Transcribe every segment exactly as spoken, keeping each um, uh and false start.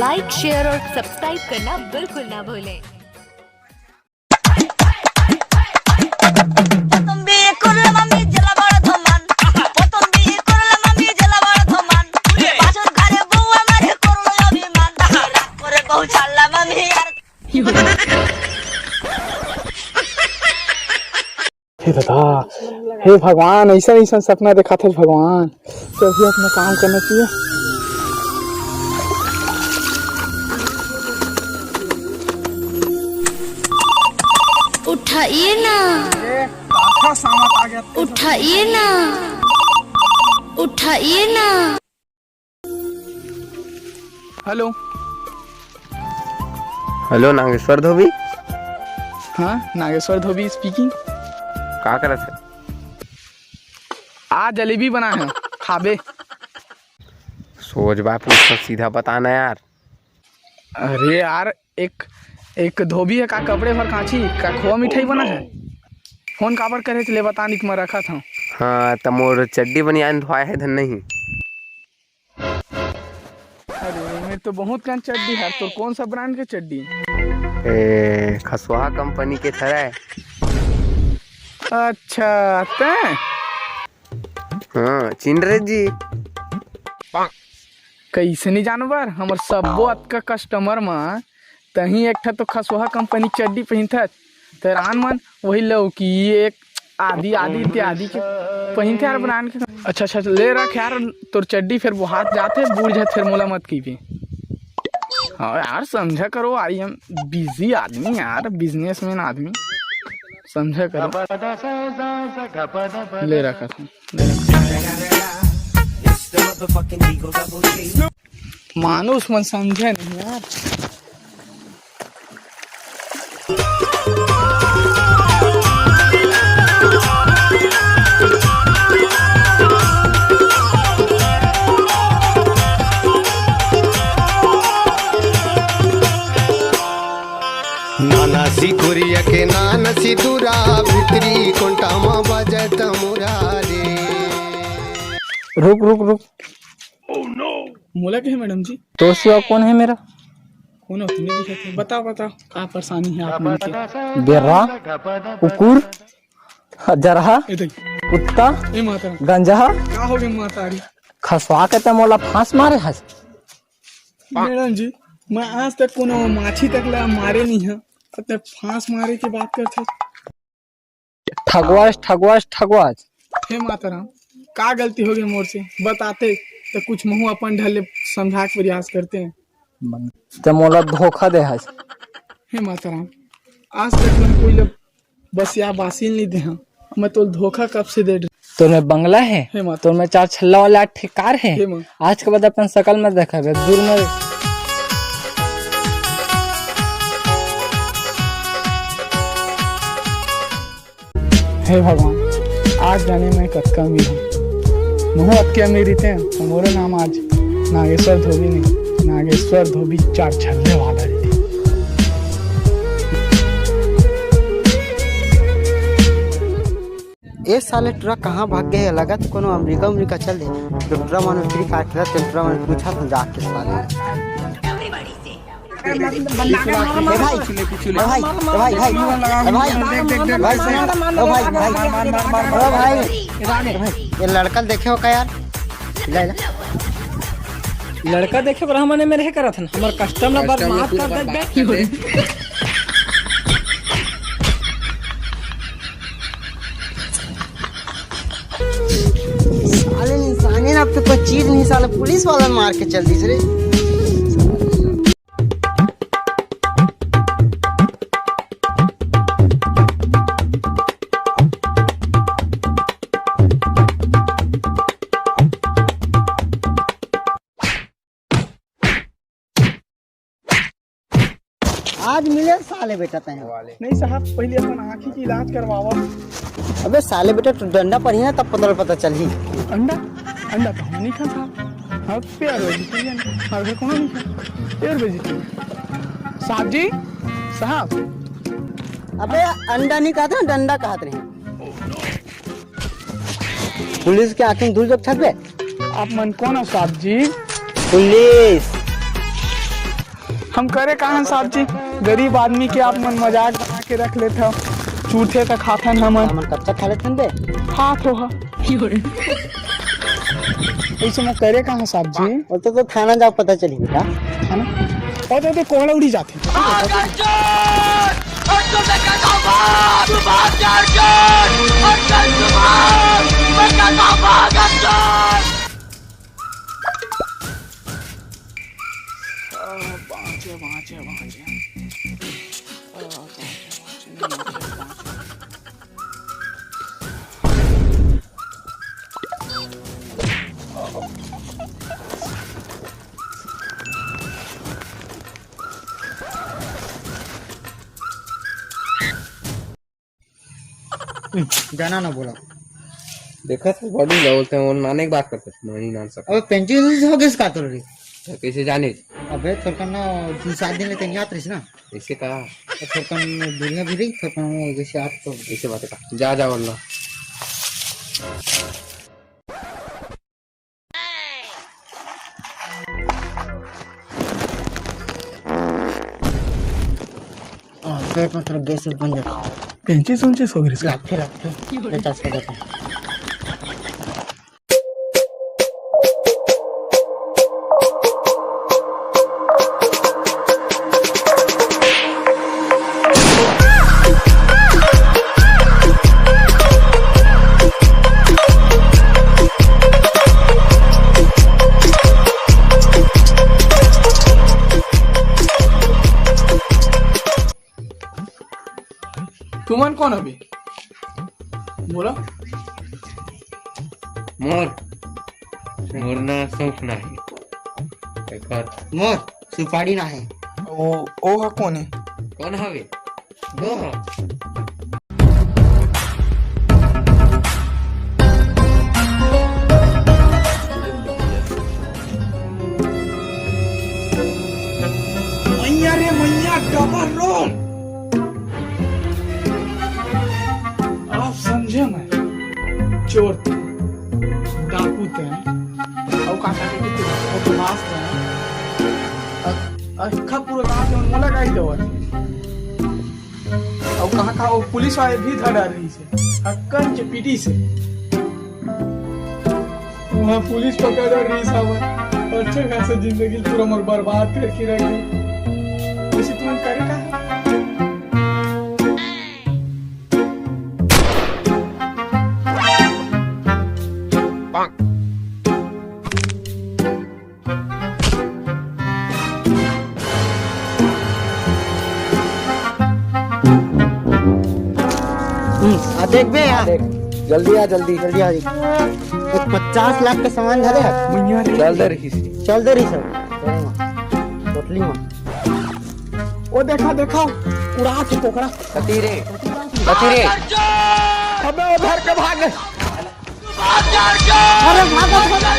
लाइक, share और subscribe करना बिल्कुल ना भूलें। हे दादा, हे भगवान, ऐसा ऐसा सपना देखा था भगवान, तभी अपना काम करना चाहिए। उठाइए ना। ए, काका सामत आ गया। उठाइए ना। उठाइए ना। हेलो। हेलो, नागेश्वर धोबी। हाँ, नागेश्वर धोबी स्पीकिंग। का करत है? आ जलेबी बना है, खाबे। सोच बात पूछो, सीधा बताना यार। अरे यार, एक, एक धोबी है का, कपड़े भर कांची का, खोआ मिठाई बना है। फोन काबर करे, ले बता, नहीं तो मैं रखा था। हाँ, त मोर चड्डी बनियान धोया है धन नहीं। अरे, मेरे तो बहुत कन चड्डी है, तो कौन सा ब्रांड के चड्डी? ए, खसुआ कंपनी के थरा है। अच्छा, तैं? हाँ, चिन रहे जी। कैसे नहीं जानवर, हमर सब्बो अतका कस्टमर म तहीं एक ठा तो खसुआ कंपनी चड्डी पहिनथस, तेरान मन वही लौकी एक आदि, आदि इत्यादि के पहिनथे यार ब्रांड के। अच्छा, अच्छा, ले रख यार, तोर चड्डी फेर बोहात जाथे, बूड़ जात, फेर मोला मत कहिबे। हाँ यार, समझा करो, आई एम बिजी आदमी यार, बिजनेसमैन आदमी, समझा करो। ले रखा था। मानुष मन समझे नहीं यार। नाना सिकुरिया के नान सिदुरा, भितरी कोंटा म बजत मुरारी। रुक, रुक, रुक। मोला कहे मैडम जी? तो सिवा कौन है मेरा? कौन हो, तुम्हें दिखा था? बताओ, बताओ, का परेशानी है आप मन के? बेर्रा, कुकुर, जरहा, ए देख। कुत्ता, ए माता। गंजहा। का हो गया माता री? खसवा के ते मोला फांस मारे हस। मैडम जी, मैं आज तक कोनो माछी तक ला मारे नहीं है, ते फांस मारे की बात करते। ठगवास, ठगवास, ठगवास। हे माता राम, का गलती हो गई मोर से? बताते तो कुछ महू अपन ढले समझा के प्रयास करते हैं। ते मोला धोखा दे हस। हे माता राम, आज तक मैं कोई ला बसिया बासी नहीं दे हूँ। मैं तो धोखा कब से दे। तोर में बंगला है, हे माता। तोर में चार छल्ला वाला आठ ठे कार है। हे माँ। आज के बाद अपन शकल मत देखा दूर में। हे भगवान, आज जाने मैं कतका अमीर हूँ। महू अतके अमीर रहिते, तो मोरो नाम आज नागेश्वर धोबी नहीं, नागेश्वर धोबी चार छल्ले वाला रहिते। ए साले टुरा कहाँ भाग गए हे? लगत कोनो अमरीका उमरीका चल दे। तो टुरा मन फ्री फायर खेलत हे, टुरा मन पूछत हूँ जाके साले। ए भाई, ए भाई, ए भाई, ए भाई, ए भाई, ए भाई, सुन, ए भाई, भाई, ए भाई, ये लड़का ल देखे हो का यार? ले ला। लड़का देखे बर हमन में रहे करत हन, हमर कस्टम ला बर्बाद कर दे बे। साले इंसानी ना, अब तो कोई चीज नहीं, साले पुलिस वाला मार के चल दी रे। आज मिले साले बेटा तैं। नहीं साहब, पहले अपन आँखी के इलाज करवावा। अबे साले बेटा, तू डंडा पढ़ी ना, तब पता, पता चलही। अंडा? अंडा तो हम नहीं खाता। हाँ, pure vegetarian। हमारे घर कोनो नहीं खाता। Pure vegetarian। साहब जी, साहब। अबे अंडा नहीं कहत रहे, डंडा कहत रहे। पुलिस के आँखी में धूल जब छपे। आप मन कौन हो साहब जी? पुलिस। हम करे कहाँ साहब जी, गरीब आदमी के आप मन मजाक बना के रख लेत हव। चूथे त खाथन हमन। हमन कच्चा खा लेथन बे। खात हो हा। ऐसे में करे कहाँ साहब जी? वो तो, तो थाना जाओ, पता चली बेटा। थाना? और तो, तो कोहड़ा उड़ी जाथे। जाना ना बोला। देखा था बॉडी ला बोलते हैं, वो नाने की बात करते हैं, नहीं नान सकते। अबे पेंटिंग से हो गया इसका तो रे। तो कैसे जाने? अबे थोड़का ना दो सात दिन लेते नहीं आत रहीस ना। ऐसे कहा? तो थोड़का दुनिया भी रही, थोड़का वो जैसे आप तो ऐसे बात है, जा, जा वरना। हाँ, पेट में थोड़ा गैस बन जाता है। पेंचिस उंचिस हो गई इसका। लाग फिर, लाग फिर। ये चास का जाता है। तुमन कौन हवे? बोला। मोर, मोर ना सूप ना हे। देखत। मोर सुपारी ना हे। ओ, ओ ह कौन हे? कौन हवे? ओ ह। मैया रे मैया, डबल रोल। आप समझे मैं, चोर ते, डाकू ते, अउ का का कहिथे, बदमाश ते, अ-, अ-, अखा पूरा गाँव के मोला गाई देवत हे। अउ कहाँ, कहाँ वो पुलिस वाले भी धर डारे रहिस हे, हक्कन के पीटी से। वहाँ पुलिस पकड़ और रही साहब, अच्छा खासा जिंदगी पूरा मोर बर्बाद करके रख दी। वैसे तुमन करे का? हम्म, आ देख बे यार। देख, जल्दी आ, जल्दी। जल्दी आ जी। एक पचास लाख का सामान धरे है। मुइया रे। चल दे रही। चल दे रही सर। पोटली में। ओ देखा, देखा, उड़ा के कोकरा। कती रे? कती रे? अबे उधर के भाग। अरे भागो, भागो।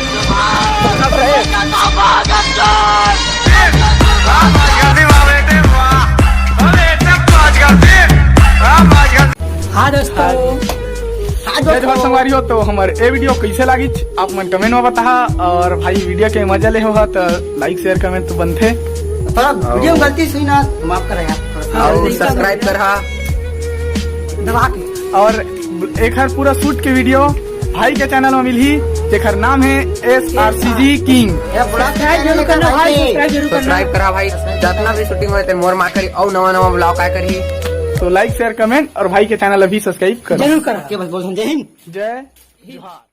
हाँ दोस्तों, हाँ जय जोहार दोस्तों। संगवारी हो, तो हमर ए वीडियो कैसे लागिच आप मन कमेंट में बताहा, और भाई वीडियो के मजा ले हो हा तो लाइक शेयर कमेंट तो बनथे। थोड़ा वीडियो में गलती सुई ना, माफ करा यार। और सब्सक्राइब करहा दबा के। और एक हर पूरा शूट के वीडियो भाई के चैनल में मिलही, जेकर नाम है एस आर सी जी किंग। ये बड़ा सब्सक्राइब जरूर करना भाई, सब्सक्राइब जरूर करना। सब्सक्राइब करा भाई, जितना भी शूटिंग होए ते मोर माँ करी, और नवा नवा ब्लॉग काय करी। तो लाइक शेयर कमेंट और भाई के चैनल अभी सब्सक्राइब करो। जरूर करा। के बस बोल जय हिंद। जय जोहार।